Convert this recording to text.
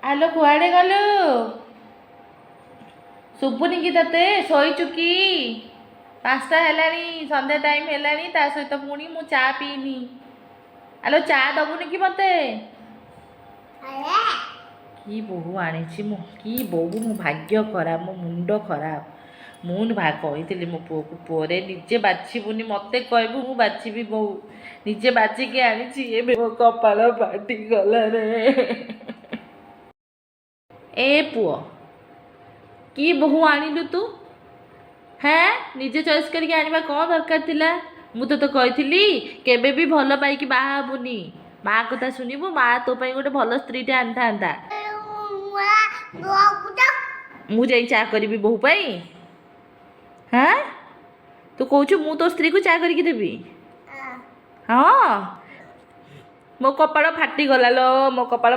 ଆଲୋ, କୁଆଡ଼େ ଗଲୁ? ଶୁଭୁନି କି ତତେ? ଶୋଇଛୁ କି? 5ଟା ହେଲାଣି, ସନ୍ଧ୍ୟା ଟାଇମ୍ ହେଲାଣି। ତା ସହିତ ପୁଣି ମୁଁ ଚା ପିଇନି। ଆଲୋ, ଚା ଦବୁନି କି ମତେ? କି ବୋହୂ ଆଣିଛି ମୁଁ, କି ବୋହୂ! ମୋ ଭାଗ୍ୟ ଖରାପ, ମୋ ମୁଣ୍ଡ ଖରାପ। ମୁଁ କହିଥିଲି ମୋ ପୁଅକୁ, ପୁଅରେ, ନିଜେ ବାଛିବୁନି, ମୋତେ କହିବୁ, ମୁଁ ବାଛିବି ବୋହୂ? ନିଜେ ବାଛିକି ଆଣିଛି, ଏବେ ମୋ କପାଳ ଫାଟିଗଲା ରେ। ଏ ପୁଅ, କି ବୋହୂ ଆଣିଲୁ ତୁ? ହେଁ, ନିଜେ ଚଏସ୍ କରିକି ଆଣିବା କ'ଣ ଦରକାର ଥିଲା? ମୁଁ ତୋତେ କହିଥିଲି, କେବେ ବି ଭଲ ପାଇକି ବାହା ହେବୁନି, ମା କଥା ଶୁଣିବୁ। ମା ତୋ ପାଇଁ ଗୋଟେ ଭଲ ସ୍ତ୍ରୀଟେ ଆଣିଥାନ୍ତା। ମୁଁ ଯାଇ ଚା କରିବି ବୋହୂ ପାଇଁ? ହାଁ, ତୁ କହୁଛୁ ମୁଁ ତୋ ସ୍ତ୍ରୀକୁ ଚା କରିକି ଦେବି? ହଁ, ମୋ କପାଳ ଫାଟିଗଲା ଲୋ, ମୋ କପାଳ।